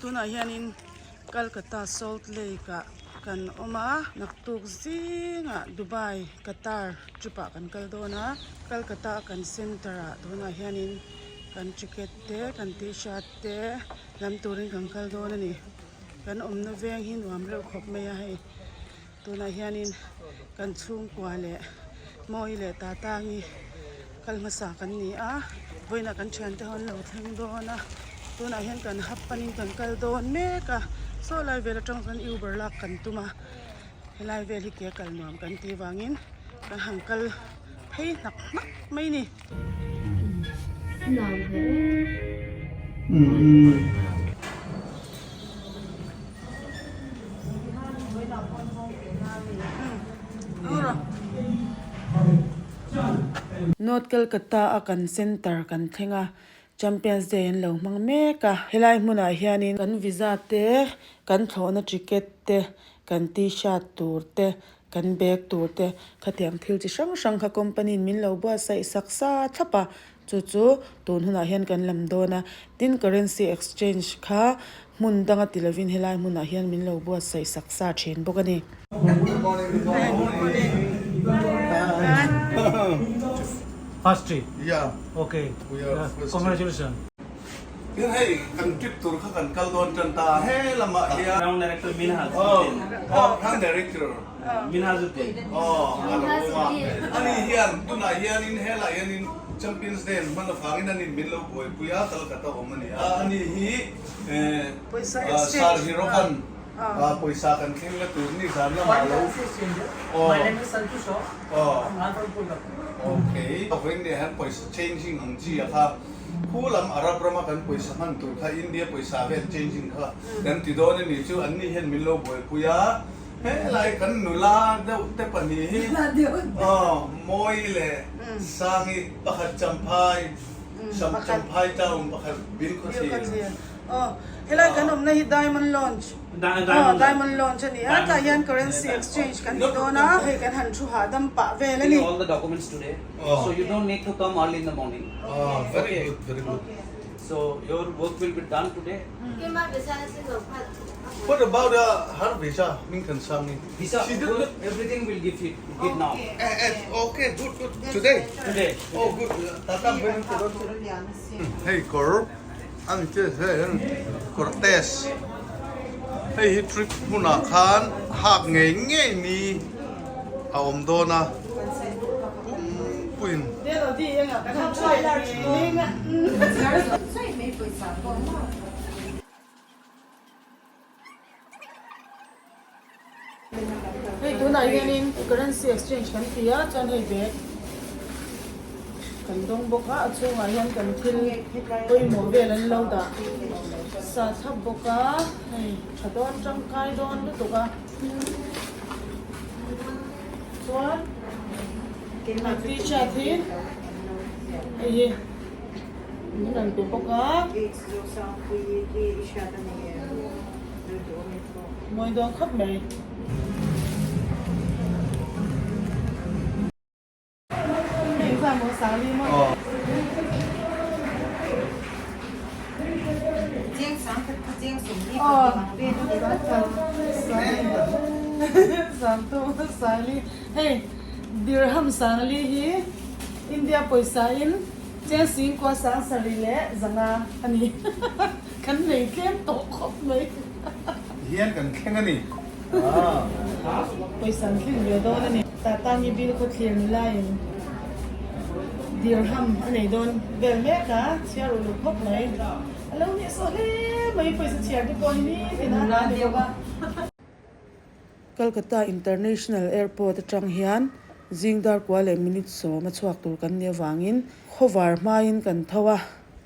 Tunah hianin Calcutta Salt Lake ah kan awm a, naktuk zingah Dubai Qatar trip ah kan kal dawn a, Calcutta a kan center ah tunah hianin kan ticket te kan t-shirt te lam turin kan kal dawn a ni. Kan awmna veng hi nuam reuh khawp mai a hei. Tunah hianin kan chhungkua leh Mawi leh Tatangi kal hmasa kan ni a, vawiinah kan thiante ho an lo thleng dawn a, tunah hian kan hap panin kan kal dawn mek a, saw lai vel atang chuan Uber lak kan tum a, helai vel hi ke kal nuam kan tih vangin kan han kal phei hnak hnak mai a ni. North Calcutta a kan centre kan thleng a, Champions Day an lo hmang mek a, helai hmunah hianin kan visa te, kan thlawhna ticket te, kan t-shirt tur te, kan bag tur te, khatiang thil chi hrang hrang kha company in min lo buatsaih sak sa thlap a, Chu chu tun hunah hian kan lam dawn a, tin currency exchange kha hmun danga ti lovin helai hmunah hian min lo buatsaih sak sa thin bawk a ni. First trip? Yeah. Okay. We are first trip. Congratulations. Tin hei kan trip tur kha kan kal dawn tan ta he lamah hian. Crown Director Minhaj. Oh, oh, Crown Director. Minhajuddin. Aw, a lo awm a. Ani hian tunah hianin helaiah hianin Champions Day an hman avangin ani min lo buaipui a, Calcutta awm a ni a. Ani hi Sir Hirokan pawisa kan thleng la tur ni zan lamah lo Aw. My name is Santu Shaw. Aw. I'm from Kolkata. Okay. Vawiin ni ah hian pawisa changing ang chi a kha khu lam Arab rama kan pawisa hman tur kha India pawisa vel changing kha kan ti dawn a ni chu anni hian min lo buaipui a. Helai kan nula deuh te pahnih hi aw Mawi leh Sangi pakhat Champhai Champhai town pakhat Bilkhawthlir. Aw helai kan awmna hi Diamond Lounge aw Diamond Lounge a ni a tah hian currency exchange kan ti dawn a hei kan han thu hahdam pah vel a ni. All the documents today so you don't need to come early in the morning. Aw very good very good. So your work will be done today. What about the her visa Ming Sang ni? Visa, She did not everything will give it give now. Eh, eh, okay, good, good. Today? Today. Oh, good. Tata ben Hei kor ang che he Cortez. Hei hi trip hmunah khan hak ngei ngei ni a awm dawn a. Pumpuiin. Hei tunah hianin currency exchange kan ti a chuan hei bag kan dawng bawk a a chhungah hian kan thil pawimawh vel an lo dah sa thlap bawk a hei tha dawn tangkai dawn lutuk a chuan t-shirt hi hei hi. Min rawn pe bawk a. Mawi dawn khawp mai. Hei Dirham Sangli hi India pawisa in Cheng Singkua sang sarih leh zanga a ni. Kan nei tlem tawh khawp mai. Hian kan thleng a ni. Pawisa an thleng ve dawn a ni. Tatangi bil khaw thlir ni laiin dirham a nei dawn vel mek a, chhiar uluk khawp mai. A lo hnehsawh hle mai pawisa chhiar te pawh hi nitin a hna ni bawk a. Calcutta International Airport atang hian zing dar kua leh minute sawm a chhuak tur kan nih avangin khawvar hmain kan tho a,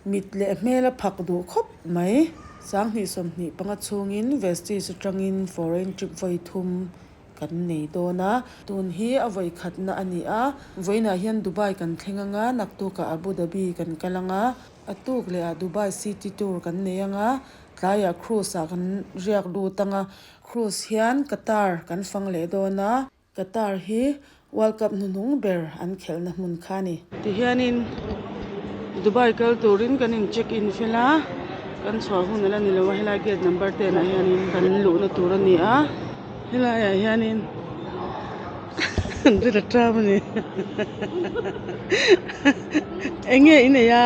mit leh hmel a phak duh khawp mai. Sanghnih 25 chhungin Vestige atangin foreign trip vawi thum kan nei dawn a, tun hi a vawi khatna a ni a, vawiinah hian Dubai kan thleng anga, naktukah Abu Dhabi kan kal anga, a tuk lehah Dubai City Tour kan nei anga, tlaiah cruise ah kan riak lut anga, Cruise hian Qatar kan fang leh dawn a, Qatar hi World Cup hnuhnung ber an khelhna hmun kha a ni. Tihianin Dubai kal turin kan in check in fel a, Kan chhuah hun ala ni lo a helai gate number 10 ah hianin kan luhna tur a ni a helai ah hianin an ri ta ṭam a ni eng nge i nei a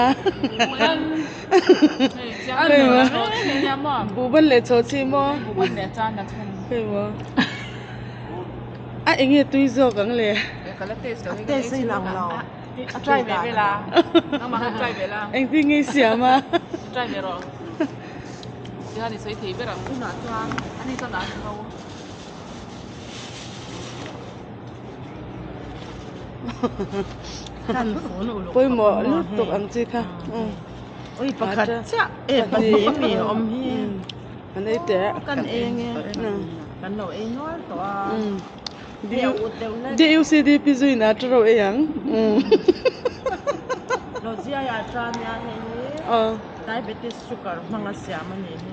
buhban leh chawhchhi maw hei maw a eng nge tui zawk ang le engtin nge i siam a. Pawimawh lutuk ang chi kha Ui pakhat chiah e pahnih mi a awm hi an ei teh kan eng e kan lo ei nual tawh a hei a ut deuh hlek DUCDP zuin a tha reuh ei ang lo ziai ah tan nia hei hi diabetes sugar hmanga siam a nih hi.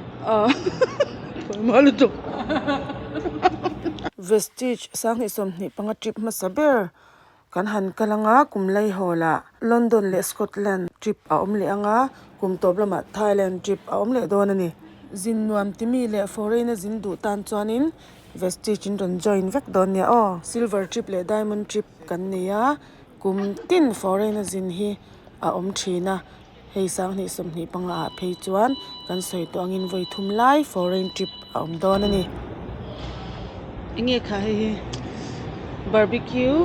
Pawimawh lutuk. Vestige sanghnih sawmhnih panga trip hmasa ber kan han kal anga kum Laihawla London leh Scotland trip a awm leh anga kum tawp lamah Thailand trip a awm leh dawn a ni. Zin nuam timi leh foreign a zin duh tan chuanin Vestige in rawn join vek dawn nia aw. Silver trip leh Diamond trip kan nei a kum tin foreign a zin hi a awm thin a. Hei sanghnih sawmhnih panga ah phei chuan kan sawi tawh angin vawi thum lai foreign trip a awm dawn a ni. Enge kha hei hi barbecue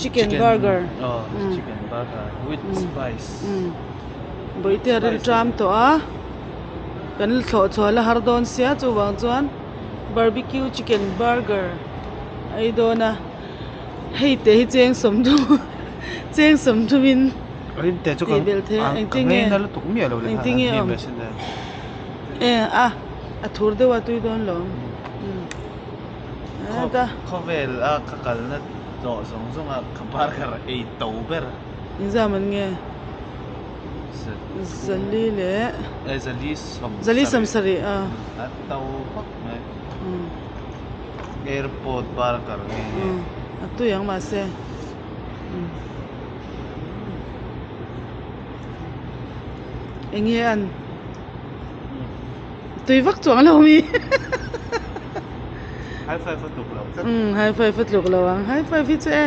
chicken burger chicken burger with spice bawihte a ril ṭam tawh a kan thlawh chhuah la har dawn sia chuvang chuan barbecue chicken burger a ei dawn a hei teh hi cheng sawmthum cheng sawmthum in. Tih belh theih a engtin nge engtin nge awm e a a thur deuh a tui dawn lo heta khawvel a ka kalna tawh zawng zawng a ka burger ei to ber engzam an nge zali leh zali sawm zali sawm sarih a a to vak mai airport burger nge nge a tui ang mahse. Eng nge an tui vak chuang lo mi High five a tluk lo tlat. Umm high five a tluk lo ang high five hi chu e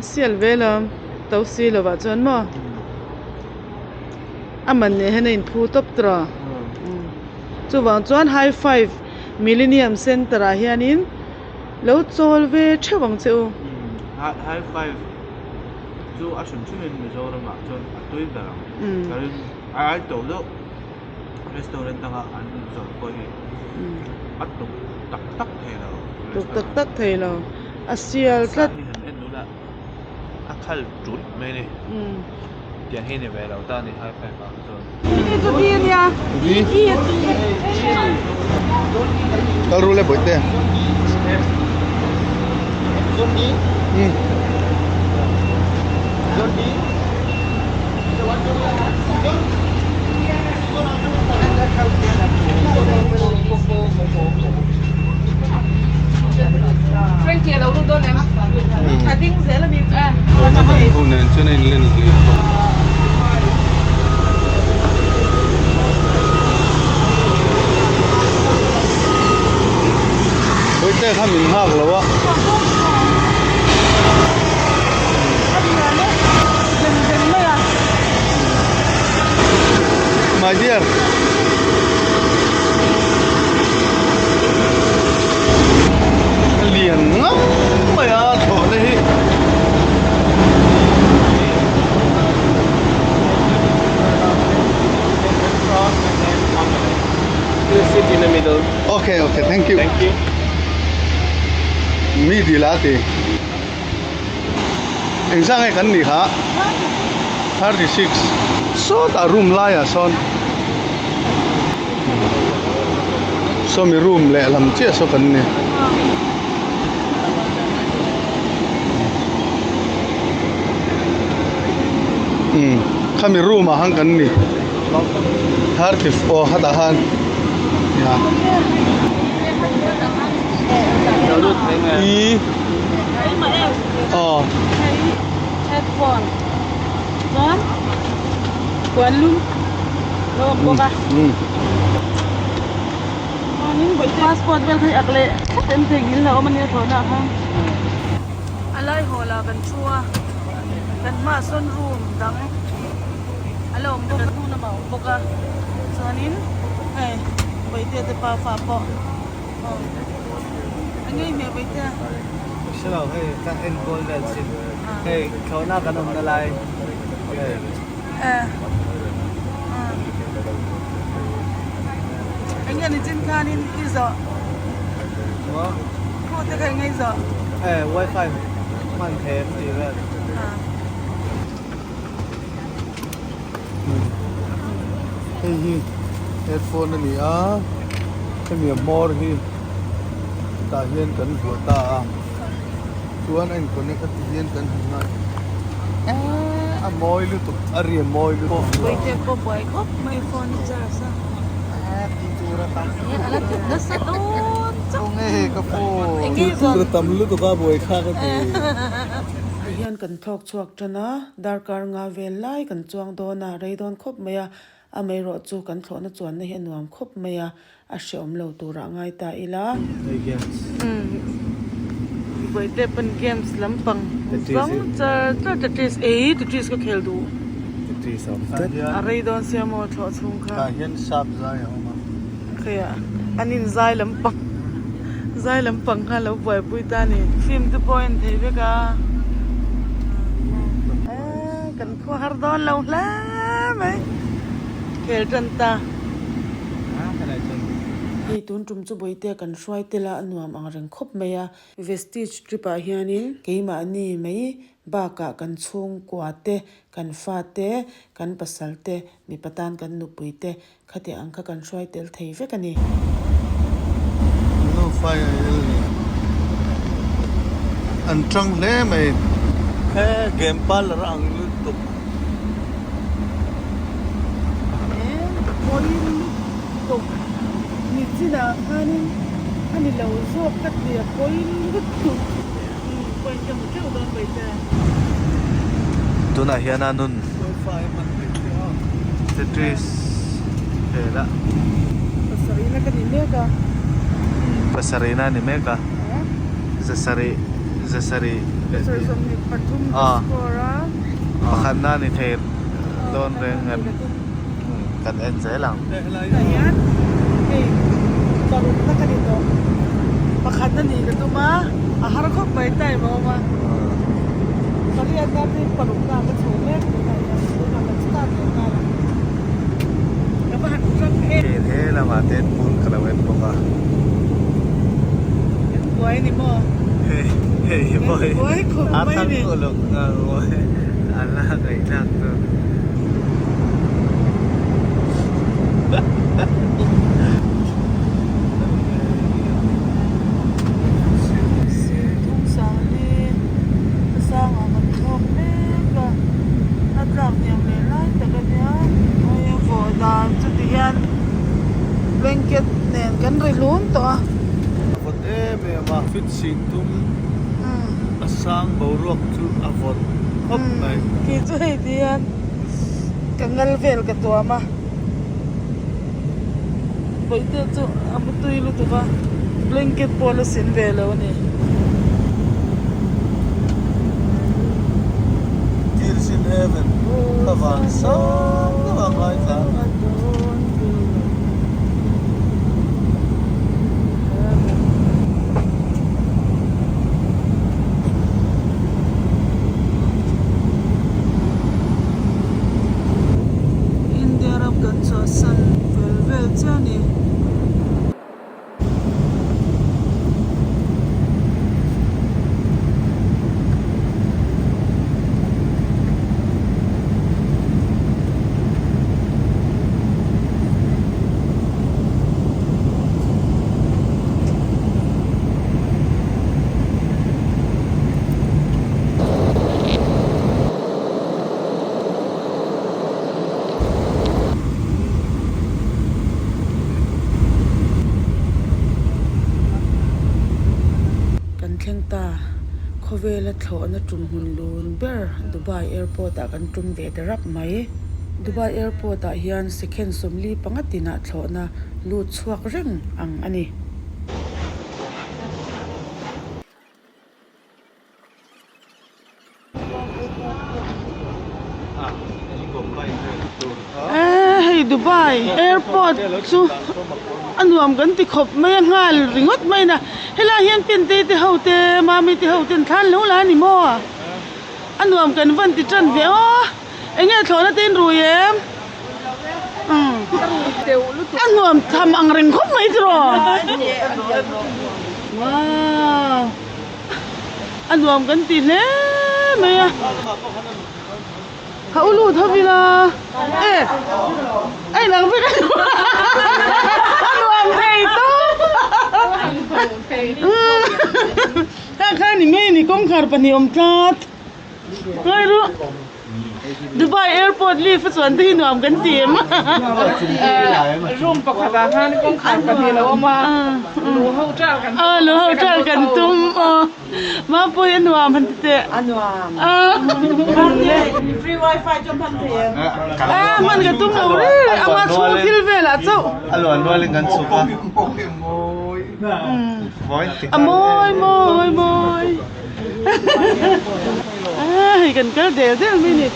sial ve lo to si lo ah chuan maw a man nen hian a inphu tawp tawh chuvang chuan high five millennium center ah hianin. Lo chawl ve theuh ang che u. High five chu a hrim hrimin Mizoramah chuan a tui ber ang. Ka ring a ai to deuh restaurant danga an zawrh pawh hi a tuk tak tak thei lo. Tuk tak tak thei lo. A sial tlat. Sir hi han en duh la a khal ṭulh mai a ni. Tiang hi ni ve lo ta a ni high five ah kha chuan. Kal ru le bawihte. Tuna dang ho nen chuan a inlen hlir bawk. Bawihte kha min nghak lo a. My dear. A lian ngam mai a thlawhna hi. Sit in the middle. Okay, okay, thank you. Thank you. Mi dil a ti. Engzah nge kan nih kha? 36. Sawtah room laiah sawn sawmi room lehlam chiah saw kan ni. Umm khami room ah khan kan ni 34 khatah khan nia. I aw. Headphone chuan puan lum. Lo awm bawk a. Chuanin vawi passport vel kha i ak leh thlap em theihnghilh lo awm a nia thlawhna ah khan. A lai hawl ah kan thu a, kan hmaah sawn room dang a la awm bawk a, hnung lamah a awm bawk a. Chuanin hei Vawitea te pa fa pawh aw a ngei hmel Vawitea. Hre lo hei ka enkawl vel chin hei thlawhna kan awmna lai hei. Eng nge ni chin khanin i zawh? Maw? Khu te kha eng nge i zawh? Eh, wifi hman thei em tih vel. Hei hi headphone a ni a, hemi a hmawr hi tah hian kan vuah ta a. Chuan a in connect a ti hian kan han ngai a mawi lutuk a ri a mawi lutuk. Puite pawh buai khawp mai phone a charge a. Tih tur a tam a la ti nasa dawn chauh. Khawnge ka phone. Tih tur a tam lutuk a buai kha ka ti. Tihian kan thlawk chhuak tan a, darkar nga vel lai kan chuang dawn a, rei dawn khawp mai a, amaherawh chu kan thlawhna chuanna hi a nuam khawp mai a, A hreawm lo turah ngai ta ila. Hei games. Vawi te pawn games lampang vang char char Tetris ei Tetris ka khel duh. Tetris a awm tlat. A rei dawn sia maw thlawh chhung kha. Tah hian sap zai a awm a. Khaia an in zai lampang zai lampang kha lo buaipui ta ni. Film te pawh a en thei vek a. Kan khua har dawn lo hle mai. Khel tan ta. Hei tun tum chu Bawihtea kan hruai tel a, a nuam ang reng khawp mai a. Vestige trip ah hianin keimahni mai bakah kan chhungkua te, kan fa te, kan pasal te, mipa tan kan nupui te khatiang ang kha kan hruai tel thei vek a ni. No fire el ni an tang hle mai. He game parlour ang lutuk. He vawiin lutuk nichinah khanin a ni lo zawk ka ti a vawiin lutuk point ka hmu teuh dawn mai che. Tunah hian a nun Tetris hel a. Pasarihna ka ni mek a. Pasarihna a ni mek a. Zasarih zasarih Pasarih 23 ka score a. Pakhatna a ni thei dawn reng em kan en zel ang. Tah hian hei parukna ka ni tawh. Pakhatna ni ka tum a, a har khawp mai time a awm a. Pariatna phei parukna ka chho mek tunah hian tunah kan start leh nghal ang. Ka va han hrang em. He he lamah te pool ka lo en bawk a. Kan buai a ni maw? Hei hei hi maw Kan buai khawp mai a ni. A thang uluk nghal mawi a la ngaihthlak chu. Singthum Sangli ka sangah kan thlawk mek a, a tlak hniam leh lai tak a nia. Hei a vawh dan chu ti hian blanket nen kan ri hlum tawh a. A vawt em em a, fit Singthum a sang boruak chu a vawt khawp mai. Kei chu hei ti hian ka ngal vel ka tuam a. Bawihte chu a mu tui lutuk a, blanket pawh a la sin ve lo a ni. Tears in heaven ka van sang deuh a ngaithla. India ram kan chhuahsan fel vel chiah a ni. Kan thleng ta, khawvela thlawhna tum hmun lun ber Dubai airport ah kan tum ve ta rap mai. Dubai Airport ah hian second 45 tinah thlawhna lut chhuak reng ang a ni. Hei Dubai airport chu a nuam kan ti khawp mai a nghal ringawt mai na helai hian pente te ho te mami te ho ten thlan lo la a ni maw a nuam kan van ti tan ve aw eng nge thlawhna te in rui em a nuam tham ang reng khawp mai tiraw wow. A nuam kan ti hle mai a ka u lut ho ila e a inang vek a a nuam thei tawp kha kha ni mai ni kawngkhar pahnih awm tlat ngawi ru. Dubai airport lift a chuan te hi nuam kan ti em? Room pakhat ah khan kawngkhar pahnih a lo awm a, luh ho ṭal kan tum. Luh ho ṭal kan tum. Mapui a nuam han ti teh. A nuam. Free wifi chu hman thei em? Hman ka tum lo reng reng ama chhung thil velah chauh. A luan rualin kan chhuk a. A mawi mawi mawi. Hei kan kal del del mai ni.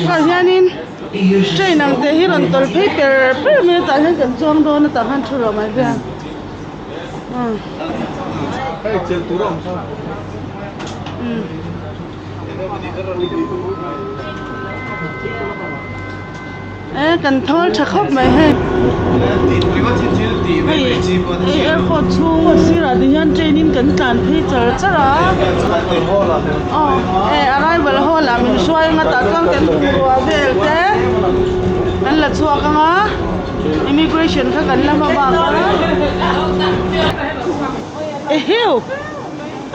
Tah hianin train ang te hi rawn tawlh phei per per mai a tah hian kan chuang dawn a tah khan thu rawh mai hian. E kan thawl tha khawp mai hei hei hei airport chhung sirah ti hian train in kan tlan phei char char a aw e arrival hall ah min hruai anga tah chuan kan bungrua vel te kan la chhuak anga immigration kha kan la hma bak a eheu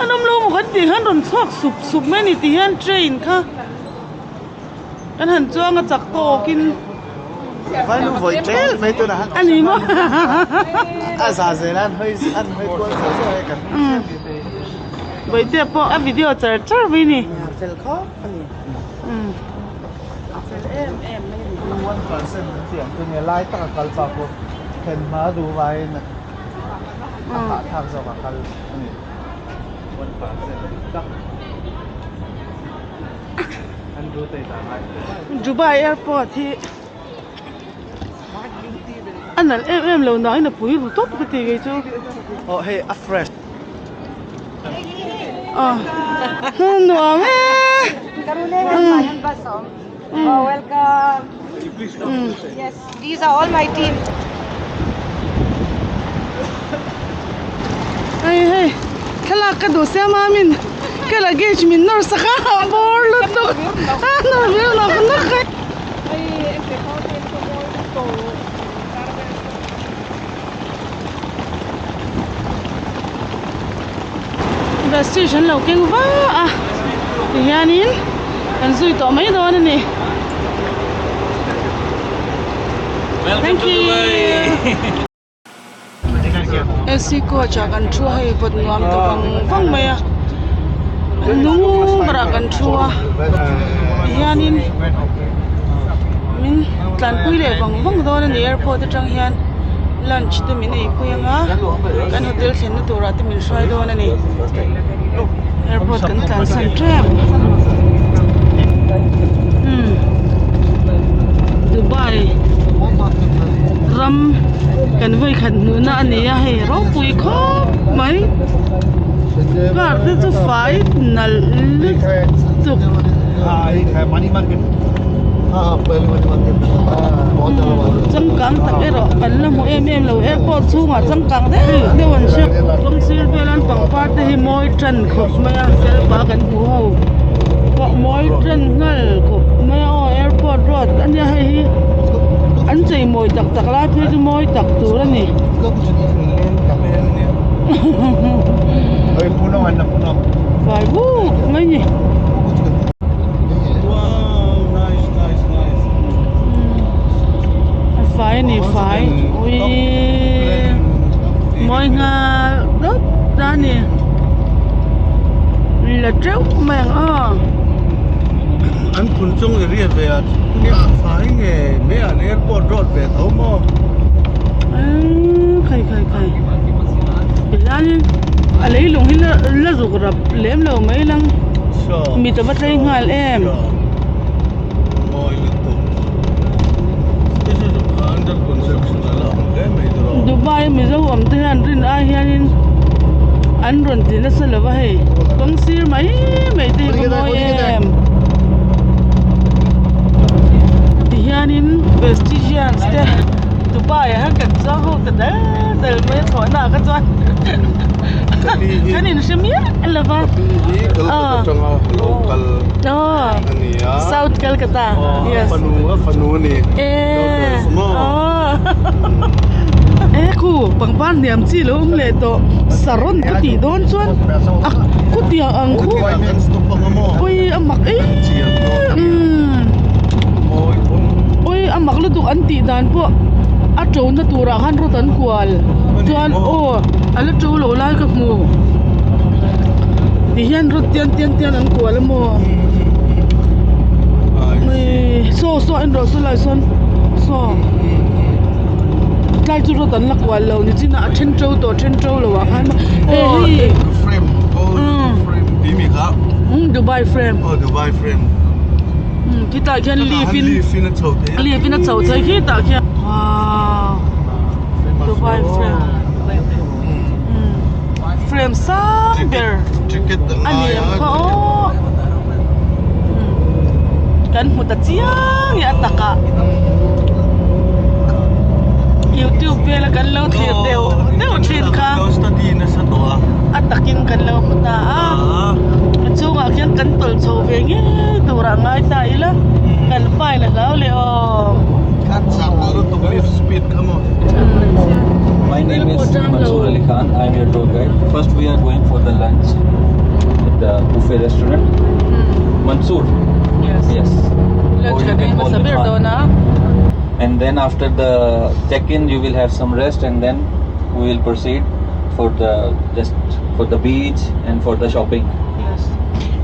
an awm lo maw kan tih khan rawn chhuak sup sup mai a ni ti hian train kha. Kan han chuang a chak tawkin. Vai nu vawi tel mai tuna han. A ni maw? A za zel an hawi an hawi kual zo zo e kan hmu thei thei. Vawi te pawh a video char char mai ni. Fel khawp a ni. A fel em em mai a ni. 1% an tih ang chu nia lai taka kal pa pawh then hma duh vaiin a hahthlak zawk a kal a ni. 1% dik tak. Dubai airport hi a nalh em em lo nain a pui ru tawp ka ti kei chu. Aw hei a fresh. Aw nuam e. Oh, welcome. Yes, these are all my team. Hei hei thlalak ka duh sia mamin ka luggage min nawr sak a bawr lutuk a nawr vel nawk nawk a. Vestige an lo keng va a tihianin kan zui tawh mai dawn a ni. Thank you. AC coach ah kan thu a hei vawt nuam ta vang vang mai a nung berah kan thu a tihianin min tlanpui leh vang vang dawn a ni airport atang hian lunch te min eipui anga kan hotel thlenna turah te min hruai dawn a ni airport kan tlansan tep umm Dubai ram kan vawikhat hmuhna a ni a hei ropui khawp mai car te chu fai nalh lutuk. Changkang tak erawh kan la hmu em em lo airport chhungah changkang deuh deuh an hria kawng sir vel an pangpar te hi mawi tan khawp mai a felpa kan hmu ho pawh mawi tan nghal khawp mai a aw airport road a nia hei hi an chei mawi tak tak lai phei chu mawi tak tur a ni. Fai vuk mai ni. A fai a ni fai ui mawi nghal dawt ta a ni la teuh mai ang aw. An phun chung area ve ah nia a fai nge mai an airport road ve tho maw? Eee khai khai khai tihianin a leilung hi la zuk rap lem lo mai lang mit a va tlei nghal em. Mawi lutuk this is under construction a la awm hle mai tur aw. Dubai a Mizo awm te hian rin ai hianin an rawn ti nasa lo va hei kawng sir mai mai te hi va mawi em tihianin vestigians te Dubai ah hian kan chuang ho ta dal dal mai a thlawhna ah kha chuan kan inhre miah lo va. Ka pi hi Kolkata atanga lo kal a ni a. South Kolkata yes. A fanu a fanu a ni. Eh eh khu pangpar hniam chi lo awm leh tawh saron ka tih dawn chuan a khutiang ang khu ui a mak em ui a mak lutuk an tih dan pawh a to na turah khan rawt an kual chuan aw a la to lo lai ka hmu tihian rawt tian tian tian an kual a maw saw saw en rawh saw lai sawn saw tlai chu rawt an la kual lo nichinah a then to tawh then to lo ah khan hei hi frame frame tih mi kha Dubai frame aw Dubai frame khitah khian leaf in leaf in a chho thei a leaf in a chho thei khitah khian wow Dubai frame frame sang ber a ni ang kha aw kan hmu ta chiang e a takah youtube vela kan lo thlir deuh deuh thin kha a takin kan lo hmu ta a a chungah khian kan tawlh chho ve ngei turah ngai ta ila kan file a hlau leh aw. My name is Mansoor Ali Khan. I am your tour guide. First, we are going for the lunch at the buffet restaurant. Mansoor. Yes. Yes. Lunch Or you kan can ei call hmasa me ber Khan. dawn a. And then after the check-in, you will have some rest, and then we will proceed for the just for the beach and for the shopping. Yes.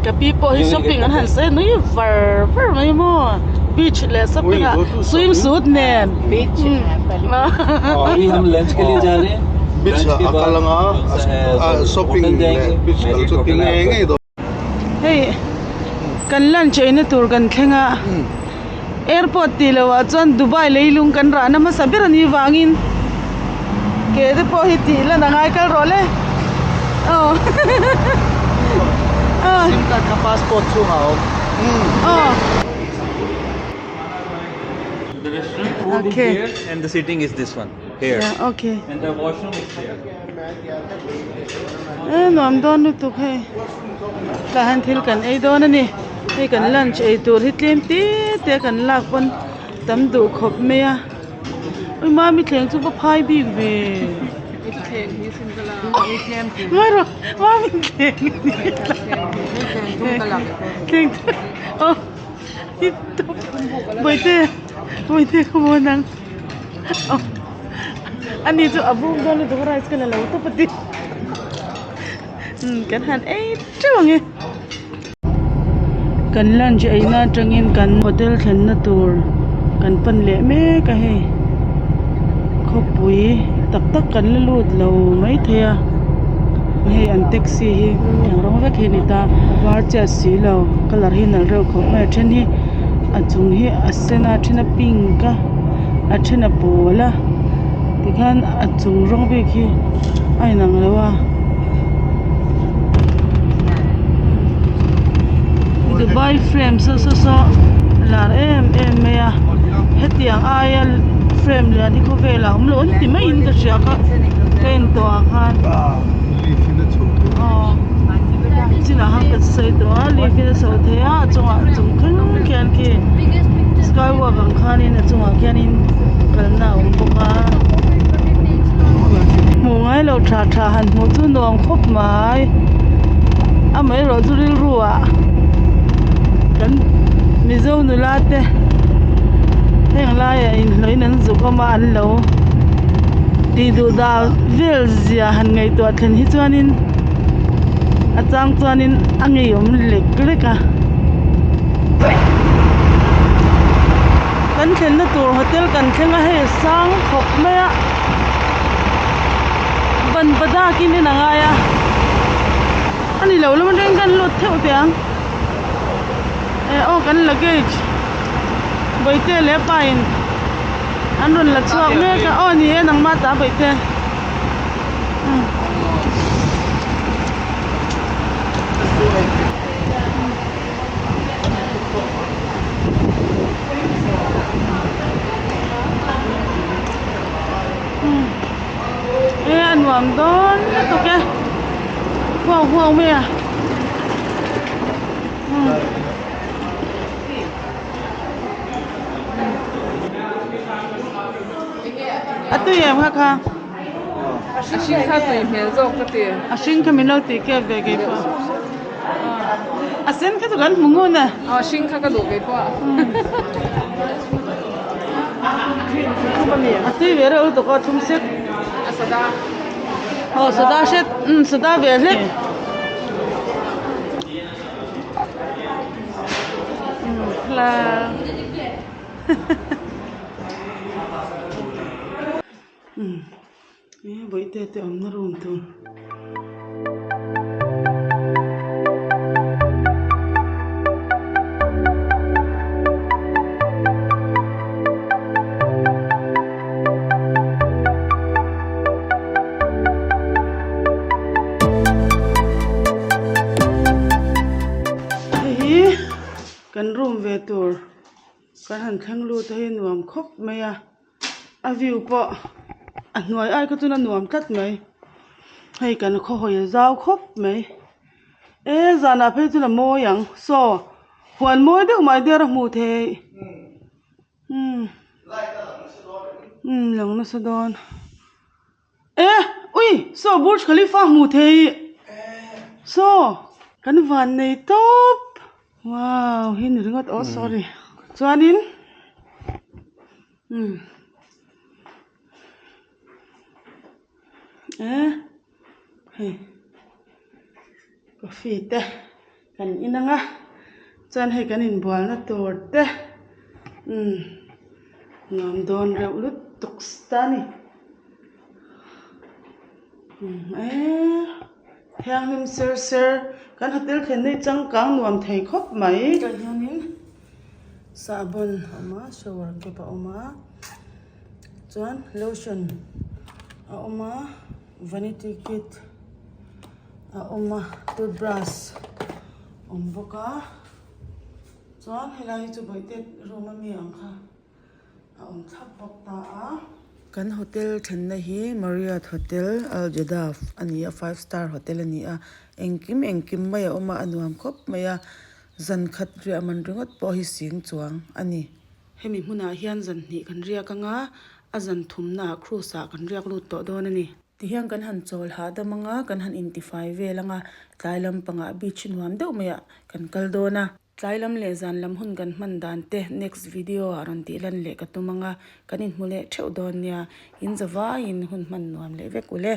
Ka pi pawh hi shopping an han sawi nui var var mai maw beach leh shopping ah swim suit nen. Beach अभी हम lunch के लिए जा रहे हैं Beach lunch के a बाद kal anga कौन सा है shopping hotel leh जाएंगे beach kal Marriott chu ti hotel है ngei ngei आपका dawn. Hei kan lunch eina tur kan thleng a airport tih loh ah chuan Dubai leilung kan rahna hmasa ber a nih vangin ke te pawh hi tih lan a ngai kal rawh le aw aw Sim card kha passport chhungah a awm. Aw. The restaurant food Okay. is here and the seating is this one here. Yeah, okay. And the washroom is here. E nuam dawn lutuk hei. Tah hian thil kan ei dawn a ni. Hei kan lunch ei tur hi tlem te te kan lak pawn tam duh khawp mai a. Ui mami thleng chu va phai bik ve. Mai rawh mami thleng thleng aw Bawihte Bawihte ka maw nang aw ani chu a buk dawn lutuk a rice ka la lo tawp a ti umm kan han ei teuh ang e. Kan lunch eina atangin kan hotel thlenna tur kan pan leh mek a hei khawpui tak tak kan la lut lo maithei a hei an taxi hi eng rawng vek hi a ni ta a var chiah si lo colour hi nalh reuh khawp mai a then hi a chung hi a sen a a then a pink a a then a pawl a tikhian a chung rawng bik hi a inang lo a. Dubai frame saw saw saw lar em em mai a hetiang aia frame lian hi khawvelah a awm lo an ti maiin ka hria kha ka en tawh ah khan aw chinah khan ka sawi tawh a leaf in a chho thei a a chungah chung thleng khian khi sky walk ang khanin a chungah khianin kalna a awm bawk a hmuh ngai loh tha tha han hmuh chu nuam khawp mai amaherawh chu rilru ah kan mizo nula te heng laiah inhlawhin an zuk awm a an lo tih duh dah vel zia han ngaihtuah thlen hi chuanin a chang chuanin a ngeiawm lek lek a. Kan thlenna tur hotel kan thleng a hei a sang khawp mai a ban padakin en a ngai a a ni lo lam atangin kan lut theuh teh ang eh aw kan luggage bawihte leh pa in an rawn la chhuak mek a aw ni e nangmah ta bawihte. E a nuam dawn lutuk e huau huau mai a a tui em kha kha a hring kha tui hmel zawk ka ti a hring kha min lo tih kep ve kei pawh a sen kha chu kan hmu ngun a a hring kha ka duh kei pawh a tui ve reuh lutuk a thum sek a sada aw sada hret umm sada ve hlek umm e bawihte te awmna room tur. Hei hi kan room ve tur kan han thleng lut a hei nuam khawp mai a a view pawh a hnuai ai kha chuan a nuam tlat mai hei kan khaw hawi a zau khawp mai e zanah phei chuan a mawi ang saw huan mawi deuh mai der a hmuh theih. Umm umm lang nasa dawn e ui saw Burj Khalifa hmuh theih saw kan van nei tawp wow hi ni ringawt oh sorry chuanin umm e hei coffee te. Kan in ang a chuan hei kan inbualna tur te umm nuam dawn reuh lutuk ta a ni umm eee thianghlim ser ser kan hotel thlenna hi changkang nuam thei khawp mai. Tah hianin sahbawn a awm a shower cap a awm a chuan lotion a awm a vanity kit. A awm a toothbrush awm bawk a chuan helai hi chu bawihte room a mi ang kha a awm thlap bawk ta a. Kan hotel thenna hi Marriott Hotel Al Jaddaf a ni a five star hotel a ni a engkim engkim mai a awm a a nuam khawp mai a zan khat riah man ringawt pawh hi sing chuang a ni. Hemi hmunah hian zan hnih kan riak anga a zan thumnaah cruise ah kan riak lut tawh dawn a ni. Tihian kan han chawl hahdam anga kan han intifai vel anga tlai lampangah beach nuam deuh maiah kan kal dawn a. Tlai lam leh zan lam hun kan hman dan te next video ah rawn tih lan leh ka tum anga kan inhmu leh theuh dawn nia, in zavaiin hun hman nuam leh vek ule.